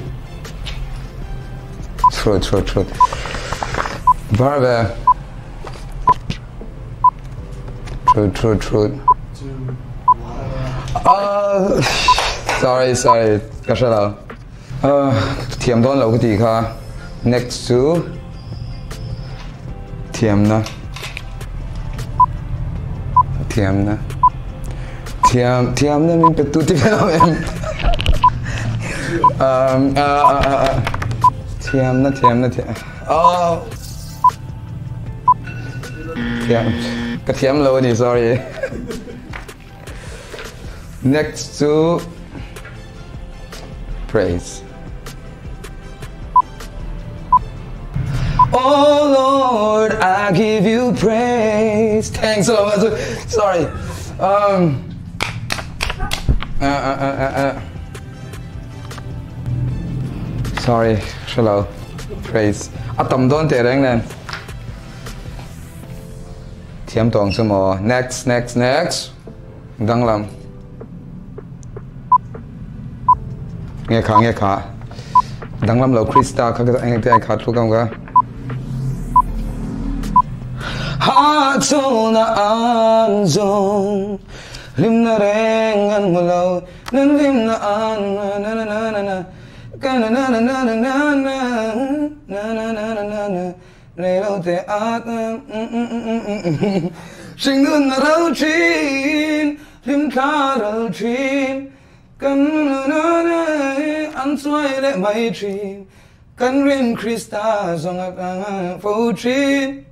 truth truth truth Barbe truth truth truth ah sorry sorry ka hre lo ah thiam dawn lo ka tih kha next chu Thiamna Thiamna Thiam Thiamna min pe tu ti ve lo em um uh uh uh uh Thiamna Thiamna Thiam oh Thiam ka thiam lo ani sorry Next chu Praise. Oh Lord, I give you praise. Thanks so much. Sorry. Um, uh, uh, uh, uh, uh. Sorry, hello. Praise. A tam dawn teh reng nen. Thiam tawng chu maw. Next, next, next. Danglam. Nge kha nge kha. Danglam lo Krista kha ka eng te kha thu kam ka. Ha chona an zong lim na reng an mu lo nan lim na an na na na na na ka na na na na na na na na na na na na na Rei lo te at Hring nun a ro thin, hlim thla ral thin Kan nun an chuai leh mai thin Kan rin Krista zawng a fo thin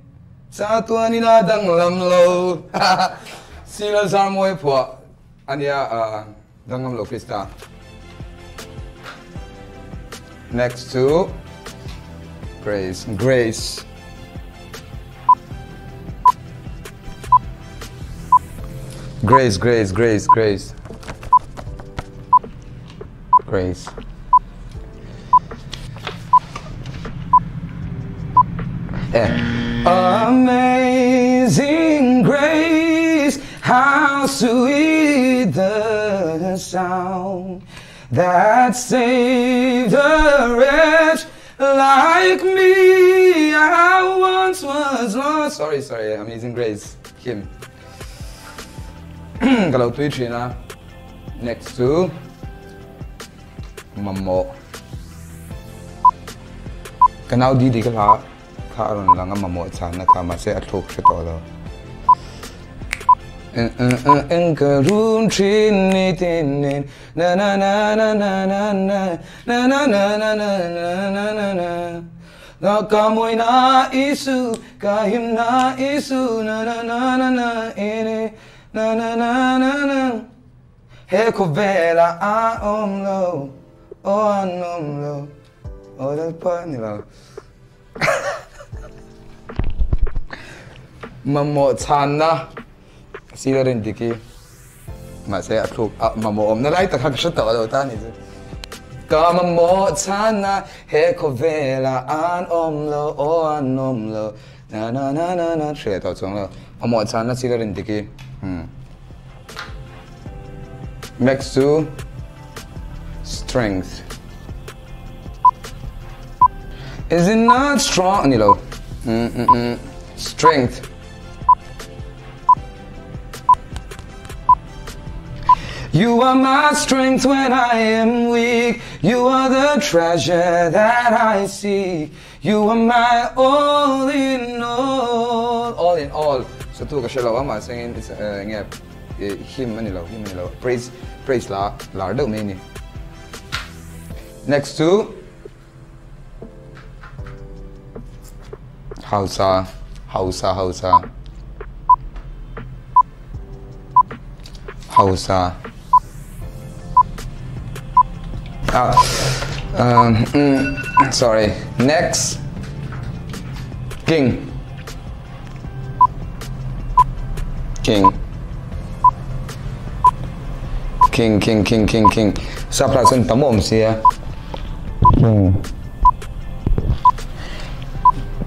Sa tuan in a danglam lo Sila zar mawi phuah a nia danglam lo Krista. Next to Grace Grace Grace Grace Grace Grace Grace Eh Amazing Grace How sweet the sound. That saved a wretch like me I once was lost Sorry sorry Amazing Grace hymn ka lo tui thin a Next chu mamawh ka nau Didi ka hla kha a rawn lang a mamawh chhanna kha mahse a thluk hre tawh lo. Eng ka run thin ni tin nen na na na na na na na na na na na na na na na na na ka mawi na Isu ka him na Isu na na na na na ine na na na na na he khawvela a awm lo aw an awm lo aw lalpa ni lo. Mamawh chhanna sir a rin dik i mahse a thluk a mamawh awmna lai tak kha ka hre tawh lo ta ni chu. Ka mamawh chhanna he khawvelah an awm lo aw an awm lo na na na na na hre tawh chuang lo mamawh chhanna sir a rin dik i umm next chu strength. Is it not strong ni lo mm mm mm strength You are my strength when I am weak You are the treasure that I seek You are my all in all All in all Sa tu ka hre lo a mahse engin nge hymn a ni lo hymn a ni lo praise praise la lar deuh mai a ni Next chu Hausa Hausa Hausa Hausa Ah um, mm, sorry next King King King King King King King Sapla chuan tam awm sia King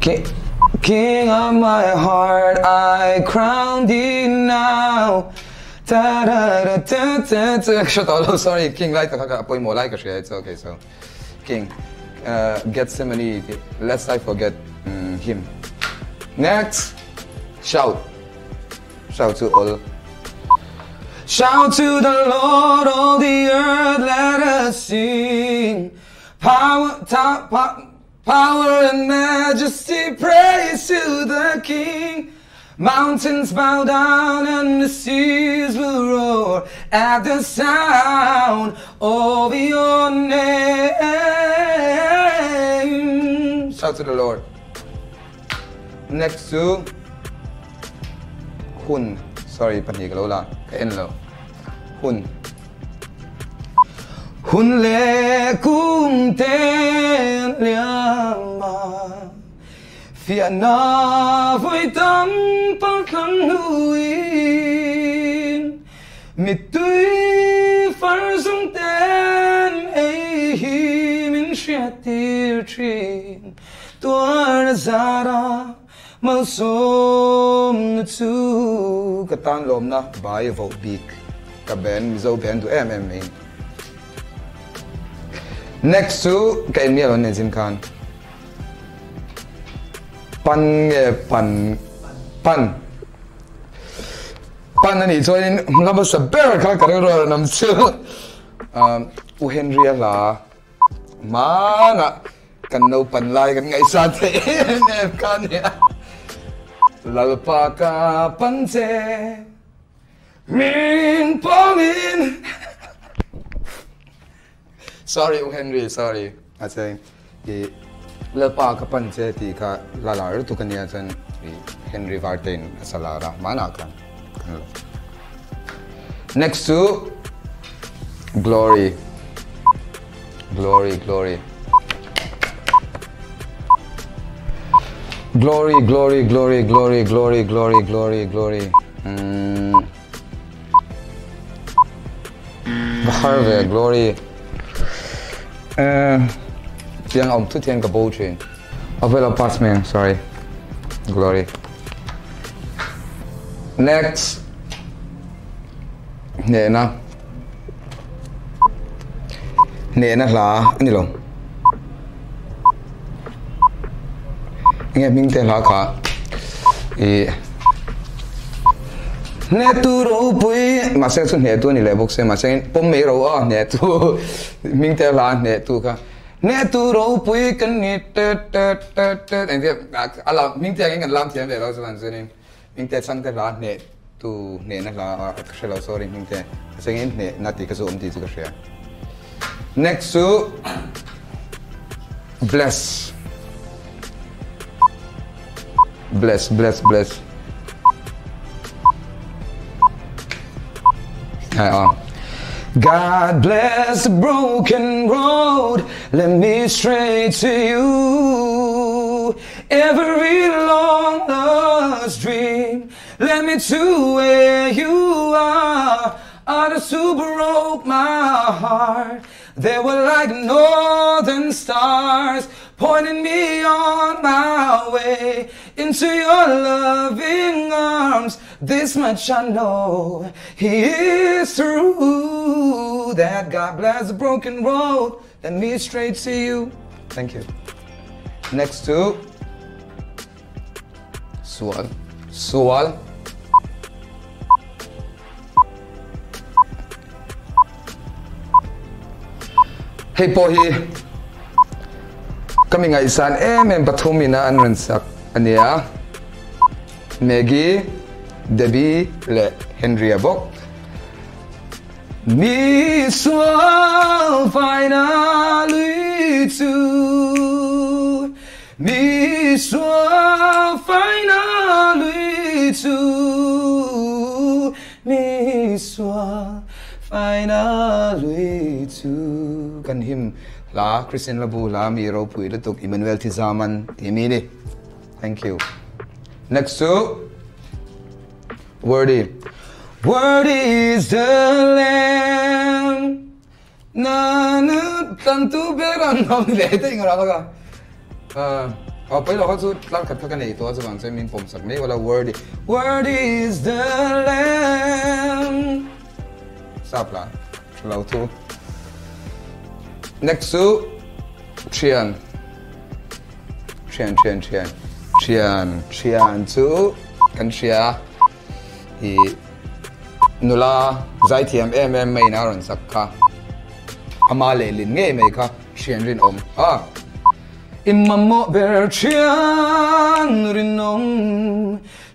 King King of my heart I crown thee now Ta da da ta ta ta Ka hre tawh lo sorry King lai tak kha ka pawimawh lai ka hria it's okay so King Gethsemane tih lest I forget him Next Shout Shout chu awl Shout to the Lord all the earth let us sing Power Power and majesty praise to the King Mountains bow down and the seas will roar at the sound of your name Shout to the Lord Next chu Hun sorry pahnih ka lo la ka en lo Hun Hun leh kum te an liam a Fiahna vawi tam palthlang hnuin Mittui far zung ten ei hi min hriat tir thin Tuar a zar a malsawmna chu Ka tan lawmna bai voh bik ka ben Mizo ben duh em em mai. Next chu ka en miah lo nen zin khan. Pan nge pan pan pan a nih chuanin hla hmasa ber kha ka rilru a rawn awm chu U Henry-a hla hmanah kan naupan lai kan ngaihsan theih em em kha a nia Lalpa ka pan che min pawmin Sorry U Henry sorry a che i Lalpa ka pan che tih kha la lar lutuk a nia chuan i Henry Vartein a sa lar a hmanah khan kan lo Next chu Glory Glory Glory Glory Glory Glory Glory Glory Glory Glory Glory umm Va har ve Glory. Chiang awm thut hian ka bo thin. A vela pass mai ang sorry. Glory. Next. Hnehna. Hnehna hla a ni lo. Enge hming te hla kha i Hnehtu ropui mahse chu hnehtu a ni leh bawk se mahse pawm mai ro a hnehtu hming te hla hnehtu kha hnehtu ropui kan ni tet tet tet tet engtia a lam hming te angin kan lam thiam ve lo chuan chuanin hming te chhang te hla hnehtu hnehna hla a ka hre lo sorry hming te mahse engin hnehna tih kha chu awm tih chu ka hria. Next chu bless bless bless bless Hai on. God bless the broken road, let me straight to you. Every long lost dream, let me to where you are. Others who broke my heart, they were like northern stars, pointing me on my way into your loving arms. This much I know, He is true. That God bless the broken road, let me straight to you. Thank you. Next to Sual. Sual. Hei pawh hi ka mi ngaihsan em em pathum ina an rawn sak a nia. Maggie, Debbie leh Henry-a bawk. Mi sual faina lui chu Mi sual faina lui chu Mi sual faina lui chu Kan him hla Christian Labu hla mi ropui lutuk Emmanuel Thizaman tih mi ni. Thank you. Next chu Wordy. Wordy is the lamb. Na na tan tu ber an awm leh te inga ka a pai lo kha chu tlang khat kha ka nei tawh a chuvang chuan min pawm sak mai wala worthy worthy is the lamb sap la tha lo thu next chu thian thian thian thian thian thian chu kan hria i Nula zaithiam em em maiin a rawn sak kha. Ama lehlin ngei mai kha thian rinawm a. I mamawh ber thian rinawm,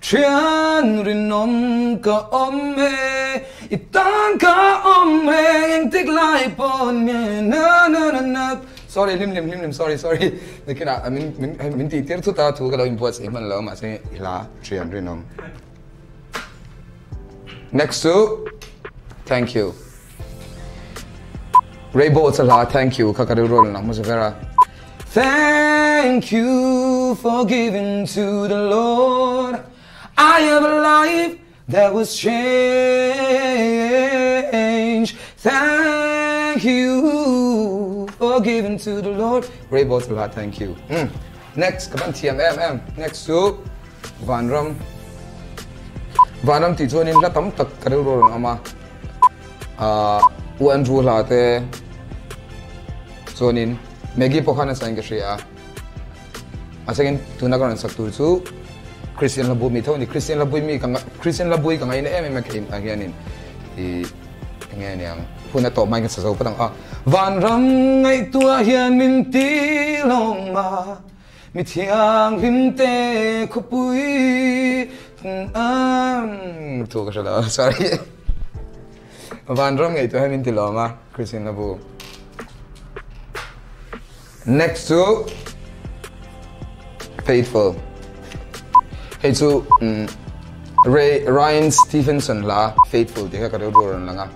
thian rinawm ka awm e, i tan ka awm e, engtik lai pawh nge na na na na. Sorry hlim hlim hlim hlim sorry sorry nikinah min min min tih tir thut a thu ka lo inbuatsaih hman lo mahse i hla thian rinawm. Next chu thank you. Rainbow cha hla thank you kha ka rilru lang hmasa ber a. Thank you for giving to the Lord I have a life that was changed Thank you for giving to the Lord Rainbow cha hla thank you. Next ka van thiam em em. Next chu Vanram Vanram tih chuanin hla tam tak ka rilru a rawn awm a, ahh U Andrew hla te chuanin Maggie pawh khan a sain ka hria a, a changin tuna ka rawn sak tur chu Christian hla bu mi tho a ni, Christian hla bui mi ka Christian hla bui ka ngaina em em a keimah hianin ih eng nge niang hun a tawh hmain ka sa zo phawt ang a. Vanram ngaihtuah hian min ti lawm a. Mi thianghlim te khawpui am thu ka hre lo sorry vanram ngei tu hian min ti lawm a Christian la bu next chu faithful hei chu Ray Ryan Stephenson hla faithful tih kha ka rilru a rawn lang a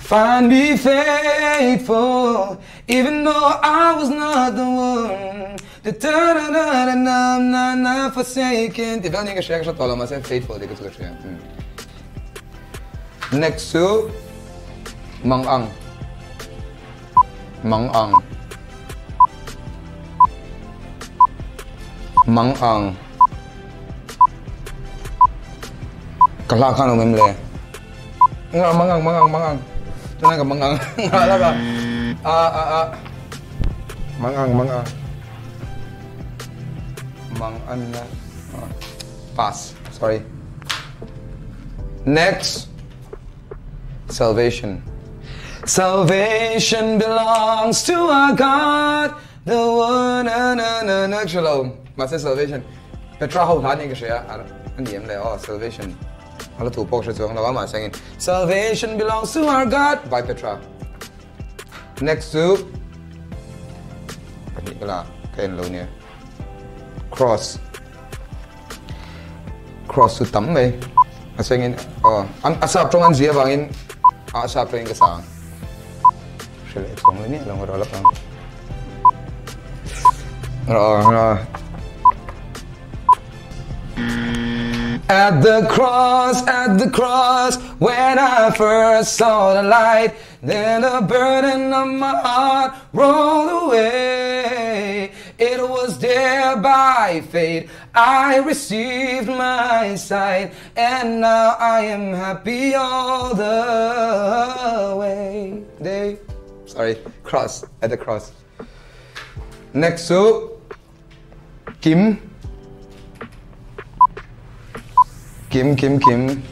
Find me faithful Even though I was not the one Da da da da da na na na forsaken Ti vel niin ka hria ka hre tawh lo mahse faithful tih ka chu ka hria. Next chu mang ang mang ang mang ang ka hla khan awm em le? Nga mang ang mang ang mang ang tunah ka mang ang nga la ka. A a a. Mang ang mang ang. Mang an na. Pass. Sorry. Next. Salvation. Salvation belongs to our God, the one na na na na Shalom. Mahse salvation. Petra ho hla niin ka hria a, a ni em le aw salvation. A la thu pawh ka hre chuang lo a mahse engin Salvation belongs to our God by Petra. Next chu pahnih ka la ka en lo nia. Cross. Cross chu tam mai. A sengin aw a sap tawng an zia avangin a sap tawngin ka sa ang. Hre leh chuang lo miah lo rawh lawk ang. Rawh rawh. At the cross, at the cross, when I first saw the light, then the burden of my heart rolled away. It was there by faith I received my sight, and now I am happy all the way. Day. Sorry, cross, at the cross. Next to Kim. Kim, Kim, Kim.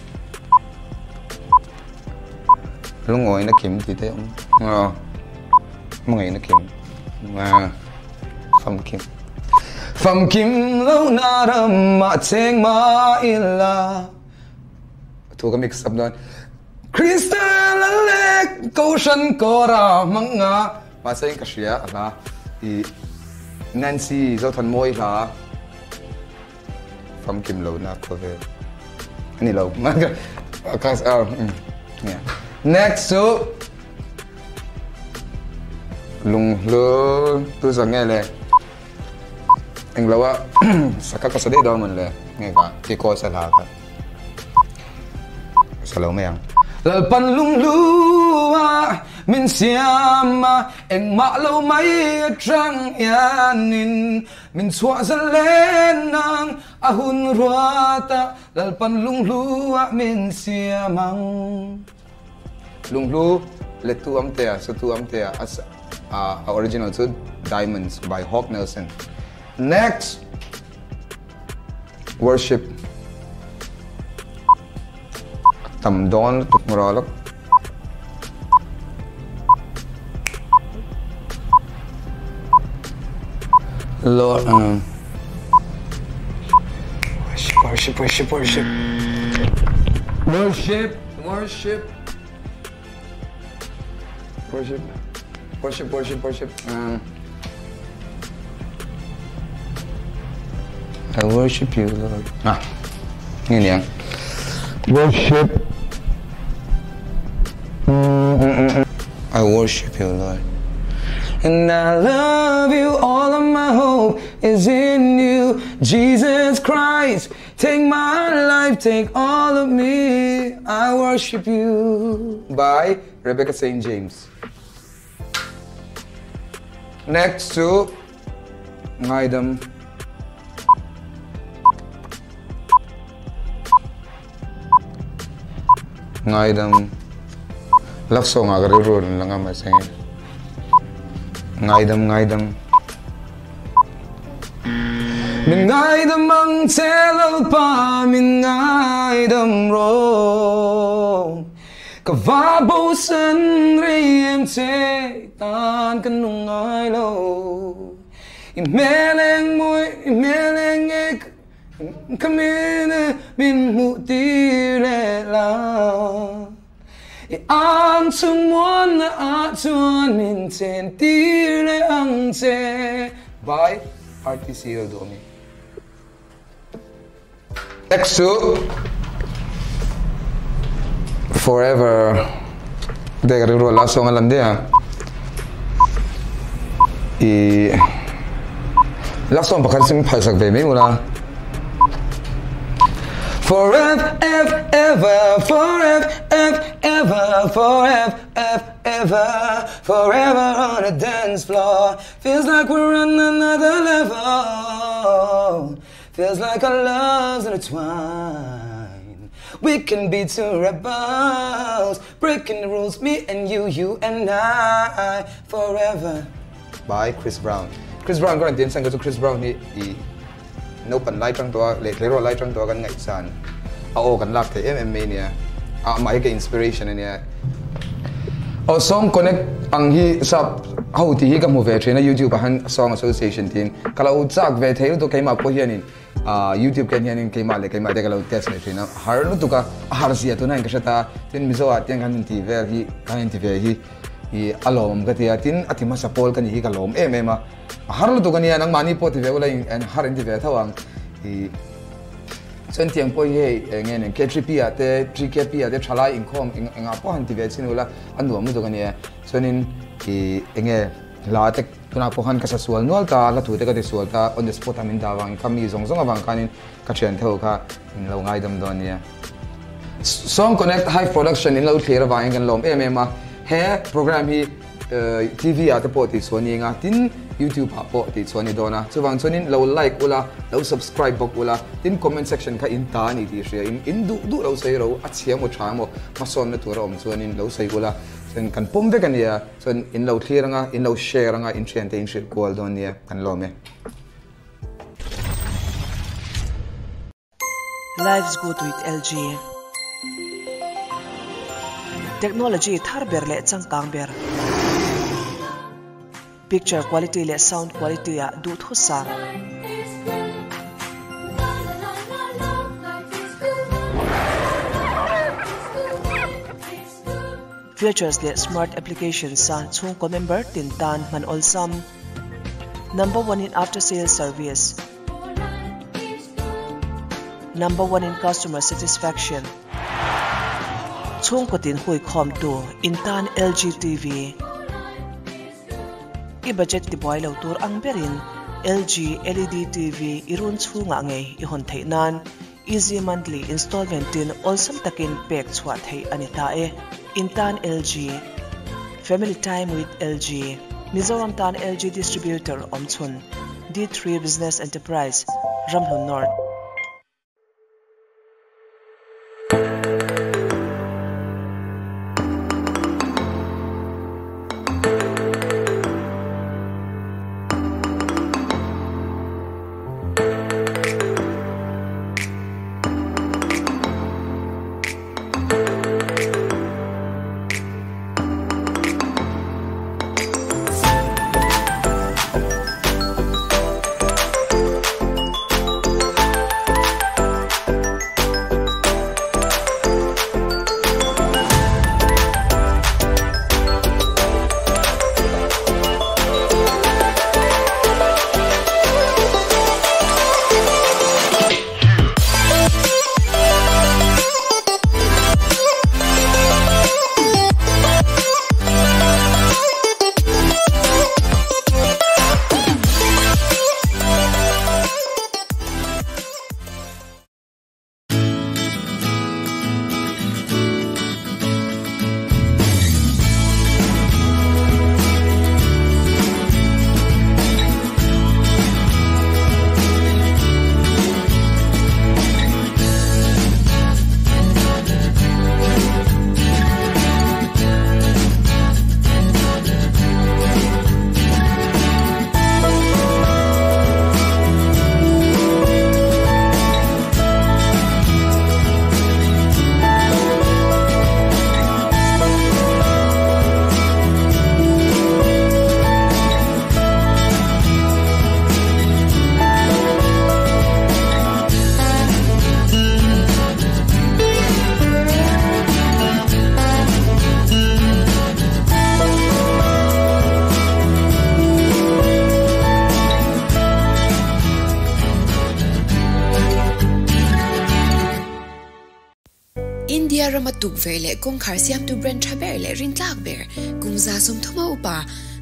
Lungawi na Kim tih te a awm. Aw, hmangaih na Kim. Aw, fam Kim. Fam Kim lo na ram ah cheng mah ila. Thu ka mix up dawn. Krista Lalek Kohhran Kawra hmang nga. Mahse in ka hria a hla i Nancy Zothanmawi hla famkim lo na khawvel a ni lo. Next chu lunghlu tu zawng nge le englo a saka ka sa daih dawn mawn le nge ka tikaw sa hla kha. Sa lo mai ang. Lalpan lunghlu a min siam a, engmah lo mai atang hianin min chhuah zalen ang, a hun ruat a Lalpan lunghlu a min siam ang. Lunghlu lettu amtea, satu amtea, a original chu Diamonds by Hawk Nelson. Next! Worship tam dawn lutuk mura lawk. Lord, worship, worship, worship, worship. Worship, worship. Worship, worship, worship, worship. I worship you, Lord. Ah, nge niang. Worship. I worship you, Lord. And I love you, all of my hope is in you, Jesus Christ. Take my life, take all of me, I worship you. By Rebecca St. James. Next chu Ngaidam. Ngaidam. Love song ah ka rilru rawn lang a mahse Ngaidam Ngaidam. Min ngaidam ang che Lalpa min ngaidam rawh Ka va bo san rei em che tan ka nung ngai lo I hmel eng mawi i hmel eng nge ka min min hmuh tir leh la I ang chung muanna ah chuan min chen tir leh ang che. By RTC Lalduhawmi. Next chu Forever te ka rilru a la sawng a lam daih a. I love song pakhat sim phalsak ve mai ula. Forever, ever, forever, ever, forever, ever, forever on a dance floor. Feels like we're on another level. Feels like our love's intertwined. We can be two rebels Breaking the rules Me and you, you and I Forever By Chris Brown Chris Brown ka rawn ti an chhan kha chu Chris Brown hi i naupan lai tang tawh a leh tleirawl lai tang tawh a kan ngaihsan a aw kan lak theih em em mai ania a amah hi ka inspiration ania. Aw song connect ang hi sap ho tih hi ka hmu ve thin a youtube ah hian song association tiin ka lo chak ve thei lutuk keimah pawh hianin ah youtube ka en hianin keimah leh keimah te ka lo test leh thin a har lutuk a a har zia tunah in ka hre ta tin mizo ah tiang kan inti vel hi kan inti ve hi ih a lawmawm ka ti a tin a ti hmasa pawl ka nih hi ka lawm em em a. A har lutuk a nia, nangmahni pawh ti ve ula in har in ti ve tho ang. I chuan tiang pawh hi hei eng nge nen K3P ah te 3KP ah te thalai inkhawm eng engah pawh han ti ve chin ula a nuam lutuk a nia. Chuanin i eng nge hla te tunah pawh khan ka sa sual nual ta, hla thu te ka ti sual ta, on the spot ah min dah avangin kha mi zawng zawng avang khanin ka thian tho kha in lo ngaidam dawn nia. Song Connect Hive Production in lo thlir avangin kan lawm em em a, he program hi TV ah te pawh tih chhuah a ni anga tin YouTube ah pawh tih chhuah a ni dawn a, chuvang chuanin lo like ula, lo subscribe bawk ula, tin comment section kha in ta a ni tih hria in in duh duh lo sawi ro, a chhia emaw tha emaw hmasawnna tur a awm chuanin lo sawi ula, chuan kan pawm vek a nia, chuan in lo thlir anga, in lo share anga, in thiante in hrilh kual dawn nia, kan lawm e. Life's good with LG. Technology thar ber leh changkang ber. Picture quality leh sound quality ah duhthusam. Features leh smart applications a chhungkaw member tin tan hman awlsam. Number one in after sales service. Number one in customer satisfaction. Chhungkaw tin hui khawmtu in tan LG TV. I budget tibuai lo tur ang berin LG LED TV i run chhungah ngei i hawn theih nan Easy Monthly Installment in awlsam takin pek chhuah theih a ni ta e. In tan LG. Family Time with LG. Mizoram tan LG Distributor awmchhun D3 Business Enterprise, Ramhlun North. India rama tukverh leh kawngkhar siamtu brand tha ber leh rintlak ber kum 30 a upa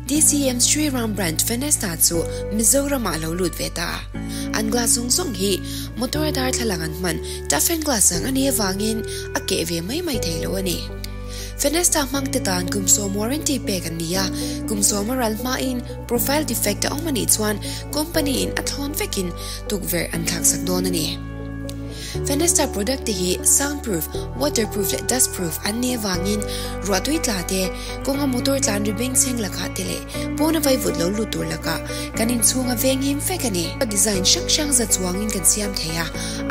DCM Shriram brand Fenesta chu Mizoramah lo lut ve ta. An glass zawng zawng hi motor darthlalang an hman toughen glass ang a nih avangin a keh ve mai mai thei lo a ni. Fenesta hmang te tan kum sawm warranty pek an ni a, kum sawm a ral hmain profile defect a awm a nih chuan company in a thlawn vekin tukverh an thlaksak dawn a ni. Fenesta product te hi soundproof, waterproof leh dustproof an nih avangin ruahtui tla te, kawnga motor tlan ri bengchheng lakah te leh pawna vaivut lo lut tur lakah kan inchhung a veng him fek a ni. Design hrang hrang za chuangin kan siam thei a,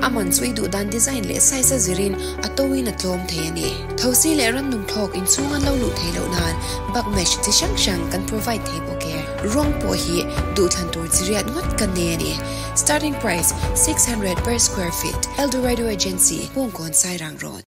a man chu i duh dan design leh size a zirin a toin a tlawm thei a ni. Thosi leh rannung thlawk inchhung an lo luh theih loh nan bug mesh chi hrang hrang kan provide thei bawk e. Rawng pawh hi duhthlan tur chi riat ngawt kan nei a ni. Starting price, 600 per square feet, Eldorado Agency, Bawngkawn Sairang Road.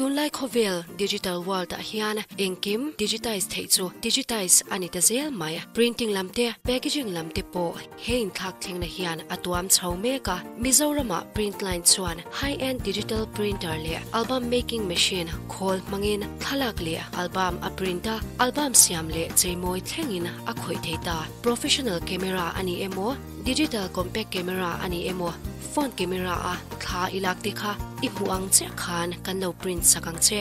Tunlai khawvel digital world ah hian engkim digitize theih chu digitize a ni ta zel mai. Printing lam te, packaging lam te pawh he inthlak thlengna hian a tuam chho mek a. Mizoram ah print line chuan high end digital printer leh album making machine khawl hmangin thlalak leh album a print a, album siam leh cheimawi thlengin a khawih thei ta. Professional camera a ni emaw, digital compact camera a ni emaw, Phone camera a thla i lak te kha i hmuh ang chiah khan kan lo print sak ang che.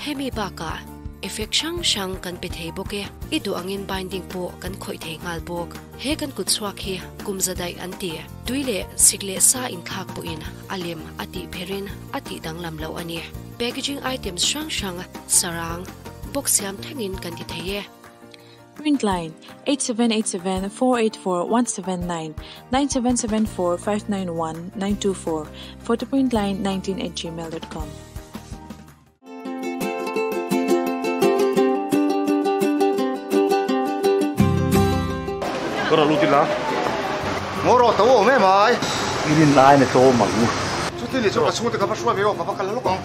Hemi bakah effect hrang hrang kan pe thei bawk e. I duh angin binding pawh kan khawih thei nghal bawk. He kan kut chhuak hi kum za daih an ti. Tui leh sik leh sa inthlak pawhin a lem a tih pherin a tih danglam loh a ni. Packaging items hrang hrang sarang, box siam thlengin kan ti thei e. Printline, 8787 484 179 9774 591 924 photoprintline19@gmail.com. Ka rawh lut ila. Ngaw rawh to awm em ai. I rin lai na tlawm ang u. Chuti leh chuan ka chhungte ka va hruai ve aw ka va kal lawk ang.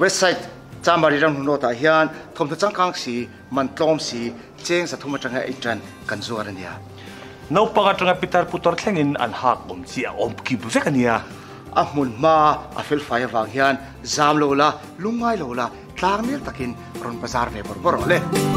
Westside Chamari ram hnu nawtah hian thawmhnaw changkang si, man tlawm si, cheng 300 atanga ei tan kan zuar a nia. Naupang atanga pitar putar thlengin an hak awm chi a awm kip vek a nia. A hmun hma a fel fai avang hian zam lo la, lungngai lo la, tlang nel takin rawn bazar ve bawrh bawrh rawh le.